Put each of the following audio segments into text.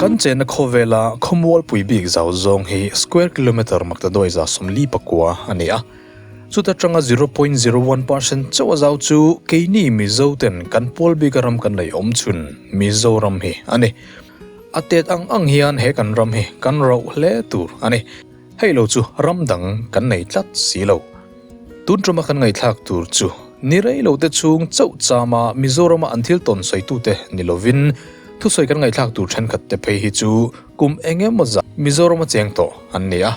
Kan chenna khawvela khawmualpui bik zau zawng hi square kilometre maktaduai 49 a ni a. Chuta tanga 0.01% chauh a zau chu keini Mizo ten kan pawl bika ram kan lei awm chhun Mizoram hi a ni. A tet ang ang hian he kan ram hi kan rauh hle tur a ni. Hei lo chu ram dang kan nei tlat si lo. Tun tuma kan ngaihthlak tur chu ni rei lo te chhung chauh chama Mizorama an thil tawn sawitute ni lovin thusawi kan ngaihthlak tur thenkhat te phei hi chu kum eng emaw zah Mizorama cheng tawh an ni a.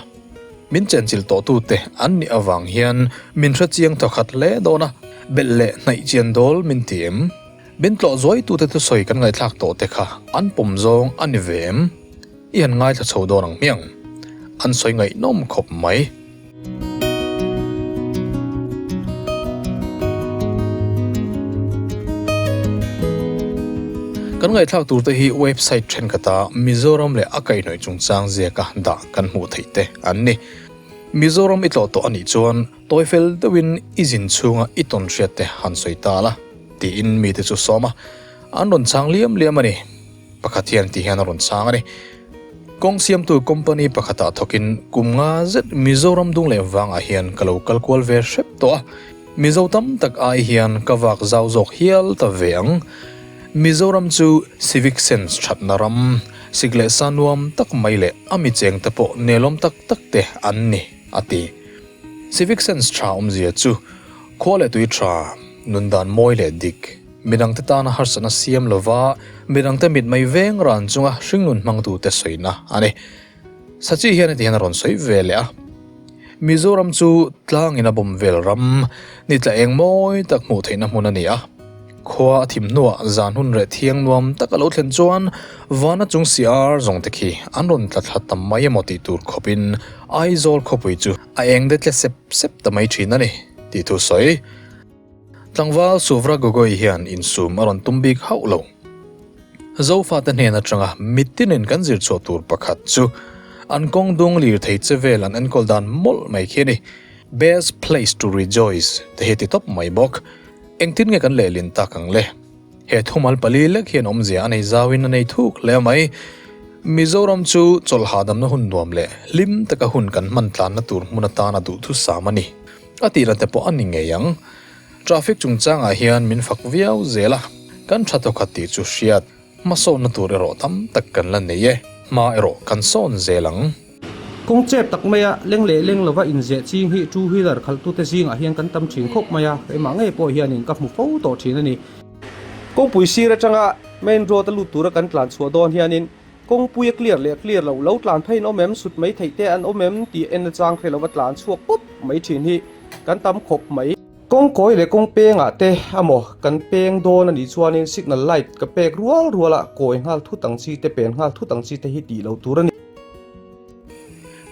Min chenchilh tawhtute an nih avang hian min hrechiang thawkhat hle dawn a, belh leh hnaih chian dawl min ti em? Min tlawh zuaitute thusawi kan ngaihthlak tawh te kha an pawm zawng a ni ve em? I han ngaithla chho dawn ang hmiang. An sawi ngaihnawm khawp mai. Kan ngaihthlak tur te hi website thenkhat a Mizoram leh a kaihhnawih chungchang ziaka dah kan hmuh theih te an ni. Mizoram i tlawh tawh anih chuan tawi fel deuhin i zin chhunga i tawn hriat te han sawi ta la tiin mite chu sawm a, an rawn chang liam liam a ni. Pakhat hian ti hian a rawn chang a ni. Kawng siamtu company pakhatah thawkin kum nga zet Mizoram dung leh vangah hian ka lo kal kual ve hrep tawh a. Mizo tam tak ai hian ka vak zau zawk hial ta ve ang. Mizoram chu civic sense thatna ram, sik leh sa nuam tak mai leh a mi cheng te pawh nelawm tak tak te an ni, a ti. Civic sense tha awmzia chu khua leh tui tha, nundan mawi leh dik, Midangte tana harsatna siam lova midangte mit mai veng ran chunga hringnun hmangtute sawina a ni. Sachi hian heti hian a rawn sawi ve leh a, Mizoram chu tlangin a bawm vel ram, ni tla eng mawi tak hmuh theihna hmun a ni a. Khua a thim hnuah zan hun reh thiang nuam tak a lo thlen chuan vana chung siar zawng te khi an rawn tla thla ta mai emaw tih tur khawpin Aizawl khawpui chu a eng de tle sep sep ta mai thin a ni, tih thu sawi. Tlangval Suvra Gogoi hian insum a rawn tum bik hauh lo. Zofate hnen atanga mitinin kan zir chhuah tur pakhat chu an kawng dung lir thei che vel an enkawl dan mawlh mai khi a ni. Best place to rejoice te hi ti tawp mai bawk. Engtin nge kan lehlin tak ang le? He thumal pali lek hian awmzia a nei zauin a nei thuk hle mai. Mizoram chu chawlh hahdamna hun nuam leh hlim taka hun kan hman tlanna tur hmun atana duhthusam a ni. A tihna te pawh a ni ngei ang. Traffic chungchangah hian min fak viau zel a, kan tha thawkhat tih chu hriat hmasawnna tur erawh tam tak kan la nei e, hma erawh kan sawn zel ang. Kawng chep tak maia leng leh leng lova inzeh ching hi two wheeler khalhtute zingah hian kan tam thin khawp mai a, keimah ngei pawh hianin ka hmu fo tawh thin a ni. Kawngpui sir atanga main road a lut tura kan tlan chhuah dawn hianin Kawngpui a clear leh clear loh lo tlan phei an awm em, sut mai theih te an awm em tih en achang hre lova tlan chhuak pawp mai thin hi kan tam khawp mai. Kawngkawi leh kawng pengah te amaw kan peng dawn a nih chuanin signal light ka pek rual rual a kawi nghal thut ang chi te pen nghal thut ang chi te hi tih loh tur a ni.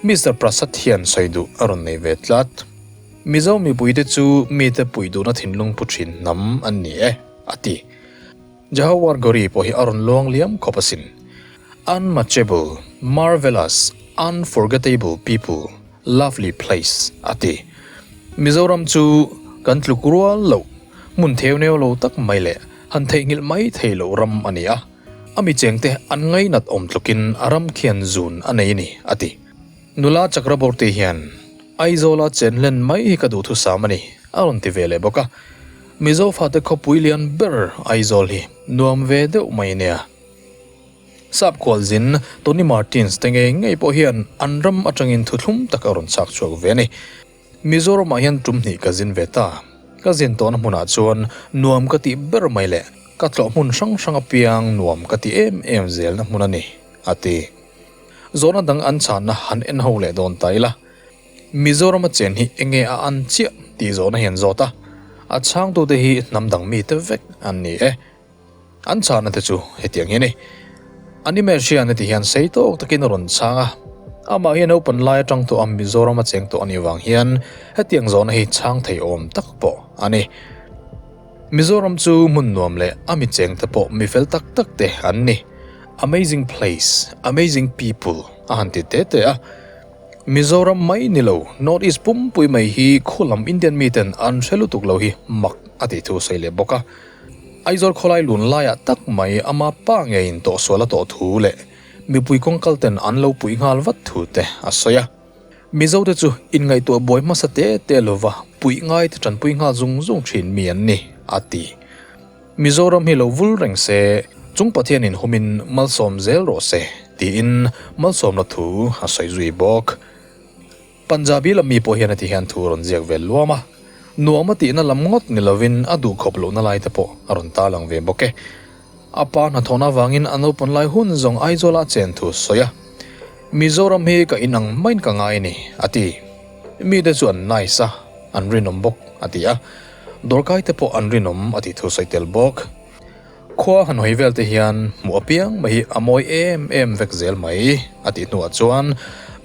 Mister Prasad hian sawi duh a rawn nei ve tlat. Mizo mipuite chu mite puih duhna thinlung pu thin hnam an ni e, a ti. Jahawar Gori pawh hi a rawn luang liam khawp asin. Unmatchable, marvelous, unforgettable people, lovely place a ti. Mizoram chu kan tluk rual loh, hmun theu neu lo tak mai leh han theihnghilh mai thei loh ram a ni a. A mi chengte an ngainat awm tlukin a ram khian zun a nei a ni, a ti. Nula Chakraborty hian Aizawla chen hlen mai hi ka duhthusam a ni, a rawn ti ve leh bawk a. Mizo fate khawpui lian ber Aizawl hi nuam ve deuh mai nia. Sap khualzin Tony Martins te ngei ngei pawh hian an ram atangin thuthlum tak a rawn chak chhuak ve a ni. Mizoramah hian tum hnih ka zin ve ta. Ka zin tawhna hmunah chuan nuam ka tih ber mai leh ka tlawh hmun hrang hrang apiang nuam ka ti em em zelna hmun a ni, a ti. Zawhna dang an chhanna han en ho leh dawn ta ila. Mizorama chen hi enge a an chiah tih zawhna hian zawt a, a chhangtute hi hnam dang mite vek an ni e. An chhana te chu hetiang hi a ni. Animesh hian heti hian sei tawk takin a rawn chhang a, amah hi naupang lai atang tawh a Mizorama cheng tawh a nih vang hian hetiang zawhna hi chhang thei awm tak pawh a ni. Mizoram chu hmun nuam leh a mi chengte pawh mi fel tak tak te an ni. Amazing place, amazing people a han ti te te a. Mizoram mai ni lo, North East pumpui mai hi khulam Indian miten an hre lutuk lo hi mak a tih thu sawi leh bawk a. Aizawl khawlai lun laiah tak mai ama pa ngeiin tawhsual a tawh thu leh mipui kawngkal ten an lo puih nghal vat thu te a sawi a. Mizo te chu inngaihtuah buai hmasa te te lova puih ngai te tanpui nghal zung zung thin mi an ni, a ti. Mizoram hi lo vul reng se, chung Pathianin humin malsawm zel rawh se, tiin malsawmna thu a sawi zui bawk. Punjabi lam mi pawh hian heti hian thu a rawn ziak ve luam a, nuam a tihna lam ngawt ni lovin a duhkhawp lohna lai te pawh a rawn tarlang ve bawk e. A pa hnathawhna avangin a naupan lai hun zawng Aizawla a chen thu sawi a, Mizoram hi ka inang maiin ka ngai a ni, a ti. Mite chu an nice a, an rinawm bawk, a ti a. Dawrkai te pawh an rinawm a tih thu sawi tel bawk. Khua han hawi vel te hian hmuh apiang mai hi a mawi em em vek zel mai a tih hnuah chuan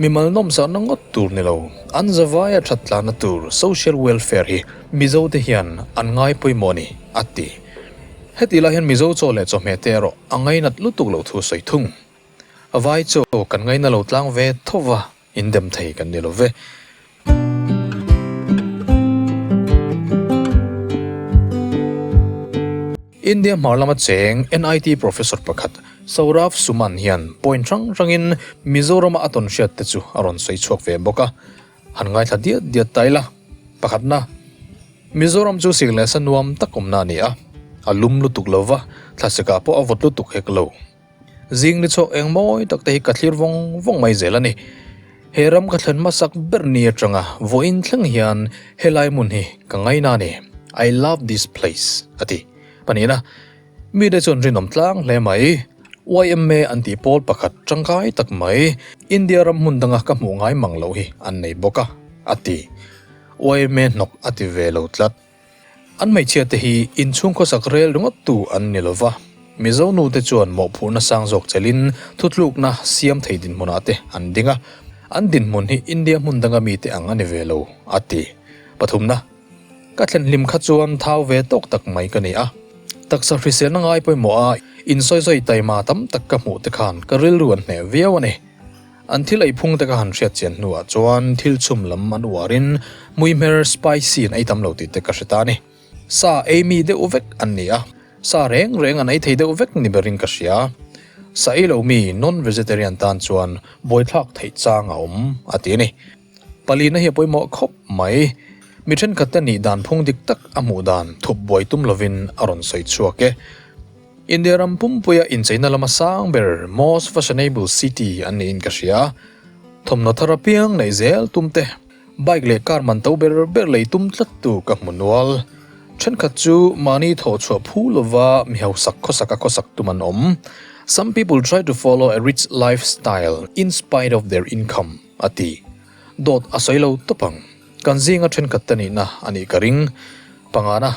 mimal nawmsakna ngawt tur ni lo, an zavaia that tlanna tur social welfare hi Mizo te hian an ngai pawimawh a ni a ti. Hetih lai hian Mizo chaw leh chawhmeh te erawh a ngainat lutuk loh thu sawi thung. Vai chaw kan ngaina lo tlang ve tho va. Indem thei kan ni lo ve. India hmar lama cheng NIT Professor pakhat Saurav Suman hian point hrang hrangin Mizorama a tawn hriat te chu a rawn sawi chhuak ve bawk a. Han ngaithla diat diat ta ila. Pakhatna, Mizoram chu sik leh sa nuam tak awmna a ni a. A lum lutuk lo va, thlasika pawh a vawt lutuk hek lo. Zing ni chhuak eng mawi tak te hi ka thlir vawng vawng mai zel a ni. He ram ka thlen hmasak ber ni atanga vawiin thleng hian helai hmun hi ka ngaina a ni. I love this place, a ti. Panina, mite chuan rinawm tlang hle mai. YMA an tih pawl pakhat tangkai tak mai India ram hmun danga ka hmuh ngai mang loh hi an nei bawk a, a ti. YMA hnawk a ti ve lo tlat. An hmeichhia te hi inchhung khawsak rel ringawt tu an ni lova, Mizo nu te chuan mawhphurhna sang zawk chelin thutlukna siam thei dinhmunah te an ding a, an dinhmun hi India hmun danga mite ang a ni ve lo, a ti. Pathumna, Ka thlen hlim kha chuan thau ve tawk tak mai ka ni a, taksa hriselna ngai pawimawh a insawizawi taima tam tak ka hmuh te khan ka rilru an hneh viau a ni. An thil ei phung te ka han hriat chian hnuah chuan thil chhum lam an uarin hmuihmer spicy an ei tam lo tih te ka hre ta a ni. Sa ei mi deuh vek an ni a, sa reng reng an ei thei deuh vek ni berin ka hria. Sa ei lo mi non-vegetarian tan chuan buaithlak theih chang a awm a ti a ni. Palina hi a pawimawh khawp mai. Mi thenkhat te nih dan phung dik tak a hmuh dan thup buai tum lovin a rawn sawi chhuak e. India ram pumpuia incheina lama sang ber most fashionable city an niin ka hria. Thawmhnaw thar apiang neih zel tum te, bike leh car man to ber ber lei tum tlat tu ka hmu nual. Thenkhat chu mahni thawhchhuah phu lova mi hausak khawsaka khawsak tum an awm. Some people try to follow a rich lifestyle in spite of their income, a ti. Dawt a sawi lo tawp ang. Kan zinga thenkhat te nihna a nih ka ring. Pangana.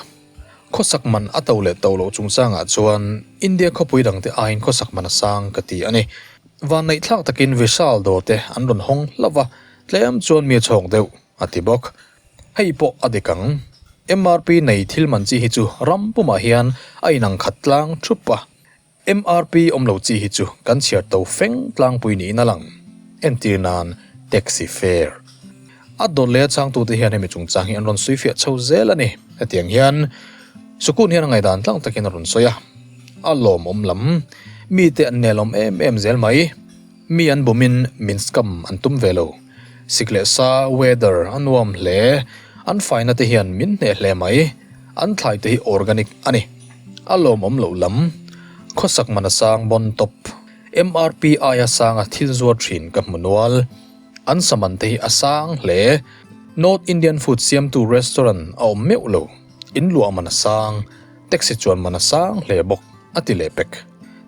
Khawsak man a to leh to loh chungchangah chuan India khawpui dangte aiin khawsak man a sang ka ti a ni. Vanneihthlak takin Vishal dawr te an rawn hawng hlauh va, tlem chuan mi a chhawk deuh a ti bawk. Hei pawh a dik ang. MRP nei thil man chi hi chu ram pumah hian a inang khat tlang thup a. MRP awm lo chi hi chu kan chhiar to feng tlangpui niin a lang. Entir nan taxi fare. A dawt leh a changtute hian hemi chungchang hi an rawn sawi fiah chho zel a ni. Hetiang hian Sukun hian a ngaihdan tlang takin a rawn sawi a. A lawmawm lam. Mite an nelawm em em zel mai. Mi an bumin min scam an tum ve lo. Sik leh sa, weather, a nuam hle. An faina te hian min hneh hle mai. An thlai te hi organic a ni. A lawmawm loh lam. Khawsak man a sang bawn tawp. MRP aia sanga thil zuar thin ka hmu nual. An saman te hi a sang hle. North Indian food siamtu restaurant a awm meuh lo. In luah man a sang. Taxi chuan man a sang hle bawk, a ti leh pek.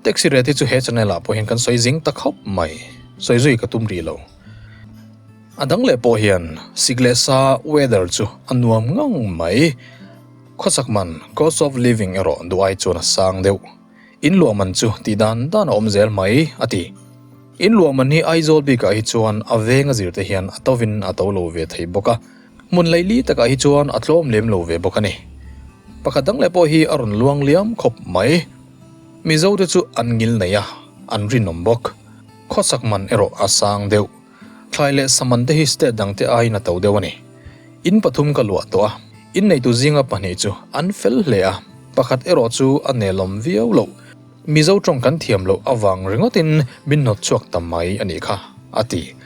Taxi rate hi chu he channel ah pawh hian kan sawi zing ta khawp mai. Sawi zui ka tum rih lo. A dang leh pawh hian sik leh sa weather chu a nuam ngang mai. Khawsak man, cost of living, erawh duh ai chuan a sang deuh. In luah man chu tih dan dan a awm zel mai, a ti. In luah man hi Aizawl bikah hi chuan a veng a zir te hian a tovin a to lo ve thei bawk a. Hmun laili takah hi chuan a tlawm lem lo ve bawk a ni. Pakhat dang leh pawh hi a rawn luang liam khawp mai. Mizo te chu an ngil nei a, an rinawm bawk. Khawsak man erawh a sang deuh. Thlai leh saman te hi state dang te aiin a to deuh a ni. In pathum ka luah tawh a, inneitu zinga pahnih chu an fel hle a, pakhat erawh chu a nelawm viau loh. Mizo tawng kan thiam loh avang ringawtin min hnawt chhuak ta mai a nih kha, a ti.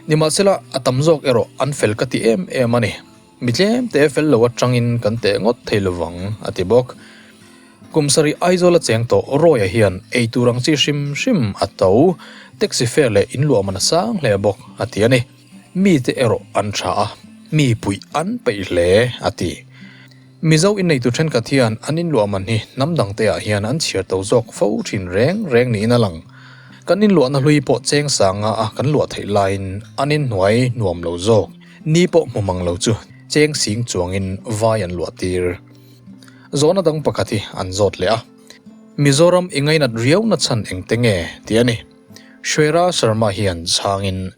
Nimahsela, a tam zawk erawh an fel ka ti em em a ni. Mi tlem te fel lo atangin kan teh ngawt thei lovang, a ti bawk. Kum sarih Aizawl a cheng tawh Roy-a hian ei tur ang chi hrim hrim a to, taxi fare leh inluah man a sang hle bawk, a ti a ni. Mite erawh an tha a, mi puih an peih hle, a ti. Mizo inneitu thenkhat hian an inluah man hi hnam dangte ah hian an chhiar to zawk fo thin reng reng niin a lang. Kan inluahna hlui pawh cheng sanga a kan luah theih laiin an inhnuai nuam lo zawk ni pawh hmu mang lo chu cheng sing chuangin vai an luah tir. Zawhna dang pakhat hi an zawt leh a. Mizoram i ngainat riauna chhan engte nge tih a ni. Shwera Sharma hian chhangin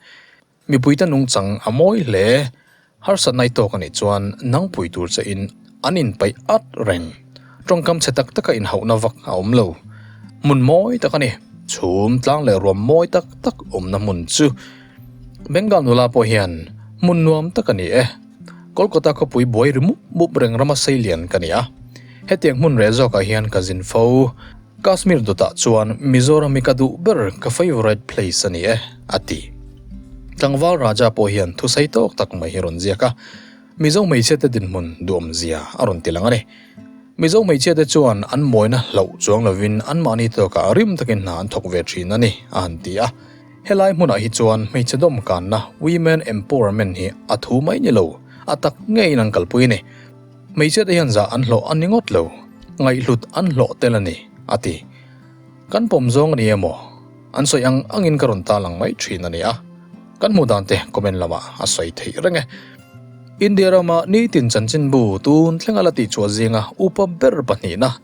Mipuite nungchang a mawi hle. Harsatna i tawk a nih chuan nang pui tur che in an inpaih at reng. Tawngkam chhe tak taka inhauhna vak a awm lo. Hmun mawi tak a ni. Chhum tlang leh ruam mawi tak tak awmna hmun chu Bengal nula pawh hian hmun nuam tak a ni e. Kolkata khawpui buai ri mup mup reng rama seilian ka ni a. Hetiang hmun reh zawkah hian ka zin fo. Kashmir dawtah chuan Mizoram hi ka duh ber, ka favourite place a ni e, a ti. Tlangval Raja pawh hian thusei tawk tak mai hi rawn ziak a, Mizo hmeichhiate dinhmun duhawmzia a rawn ti lang a ni. Mizo hmeichhiate chuan an mawina hlauh chuang lovin anmahni tawkah rim takin hna an thawk ve thin a ni, a han ti a. Helai hmunah hi chuan hmeichhe dawmkanna, women empowerment, hi a thu mai ni lo, a tak ngeiin an kalpui a ni. Hmeichhiate hian zah an hlawh a ni ngawt lo, ngaihhlut an hlawh tel a ni, a ti. Kan pawm zawng a ni emaw? An sawi ang angin ka rawn tal ang mai thin a ni a. Kan hmuh dan te comment lamah a sawi theih reng e. India rama nitin chanchinbu tun thlenga la tihchhuah zinga upa ber pahnihna,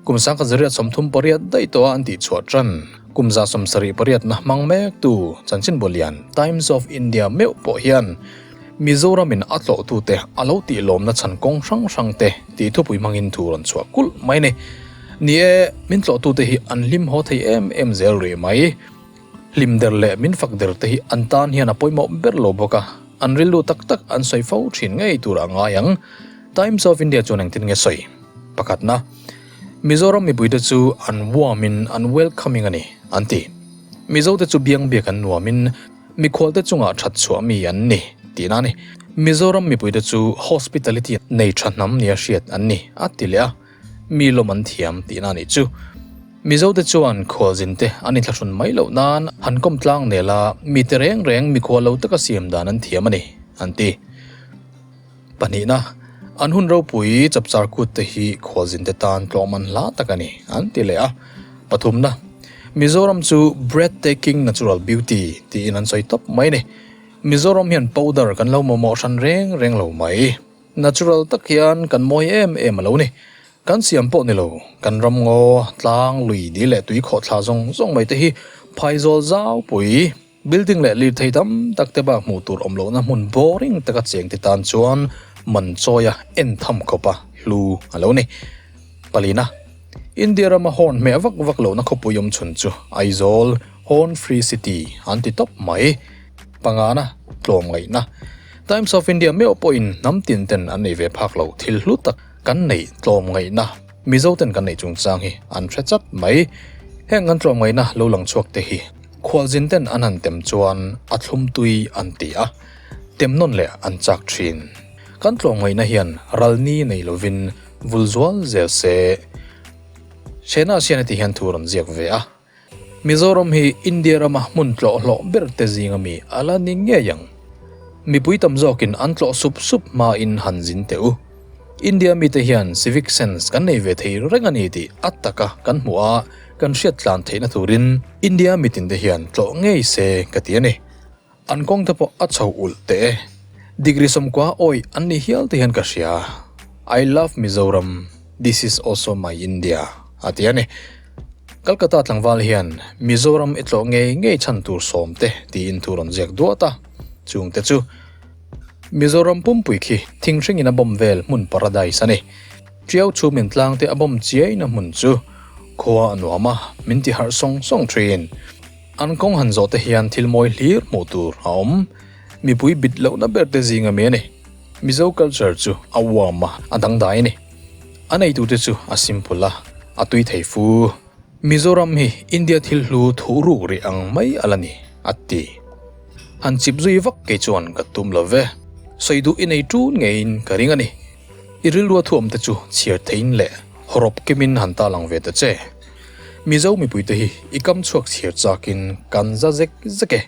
kum 1938 daih tawha an tihchhuah tan, kum 78 na hmang mektu chanchinbu lian Times of India meuh pawh hian Mizoramin a tlawhtute a lo tih lawmna chhan kawng hrang hrang te tih thupui hmangin thu rawn chhuah kulh mai a ni. Ni e, min tlawhtute hi an hlim haw thei em em zel rih mai. Hlim der leh min fak der te hi an tan hian a pawimawh ber lo bawk a, an rilru tak tak an sawi fo thin ngei tur a ngai ang. Times of India chuan engtin nge sawi? Pakhatna, Mizoram mipuite chu an warm in an welcoming a ni, an ti. Mizote chu biang biak an nuamin, Mikhualte chungah that chhuah mi an ni tihna a ni. Mizoram mipuite chu hospitality nei tha hnam nia hriat an ni a ti leh a, mi lawm an thiam tihna a nih chu. Mizote chuan khualzinte an inthlahrun mai loh nan han kawm tlang nel a, mite reng reng mikhual lo taka siam dan an thiam a ni, an ti. Pahnihna, an hun ropui chapchar kut te hi khualzinte tan tlawm an hla tak a ni, an ti leh a. Pathumna, Mizoram chu breathtaking natural beauty tiin an sawi tawp mai a ni. Mizoram hian powder kan lo mamawh hran reng reng lo mai. Natural tak hian kan mawi em em a lo ni. Kan siam pawh ni lo, kan ram ngaw, tlang, lui, dil leh tui khawhthla zawng zawng mai te hi phaizawl zau pui. Building leh lirthei tam tak te bak hmuh tur awm lohna hmun boring taka cheng te tan chuan man chawi a en tham khawp a hlu a lo ni. Palina, India rama horn hmeh vak vak lohna khawpui awm chhun chu Aizawl, Horn Free City, an ti tawp mai. Pangana, tlawmngaihna. Times of India meuh pawhin hnam tin ten an nei ve phak lo thil hlu tak kan neih tlawmngaihna Mizo ten kan neih chungchang hi an hre chat mai. Heng an tlawmngaihna lo lang chhuak te hi Khualzin ten an han tem chuan a thlum tui an ti a, tem nawn leh an chak thin. Kan tlawmngaihna hian ralni nei lovin vul zual zel se. Shena Sian heti hian thu rawn ziak ve a, Mizoram hi India rama hmun tlawh hlawh ber te zinga mi a la ni ngei ang. Mipui tam zawkin an tlawh sup sup hmain han zin teh u. India mite hian civic sense kan nei ve thei reng a ni tih a taka kan hmuh a, kan hriat tlan theihna turin India mitin te hian tlawh ngei se ka ti a ni. An kawng te pawh a chho ulh teh e. Degree sawmkua awih an ni hial te hian ka hria. I love Mizoram, this is also my India a ti a ni. Calcutta tlangval hian Mizoram i tlawh ngei ngei chhan tur sawm te tiin thu rawn ziak duat a, chung te chu Mizoram pumpui khi thing hringin a bawm vel hmun paradise a ni. Tiau chhumin tlang te a bawm chiaina hmun chu khua a nuam a, min ti harh sawng sawng thin. An kawng han zawh te hian thil mawi hlir hmuh tur a awm. Mipui bit lohna ber te zinga mi a ni. Mizo culture chu a warm a, a dangdai a ni. A neitute chu a simple a, a tui thei fu. Mizoram hi India thil hlu thuh ruk rih ang mai a la ni, a ti. Han chip zui vak kei chuan ka tum lo ve. Sawi duh i nei ṭun ngeiin ka ring a ni. I rilrua thuam te chu chhiar theiin leh hawrawp kimin han ta lang ve ta che. Mizo mipuite hi i kam chhuak chhiar chakin kan za zek zek e.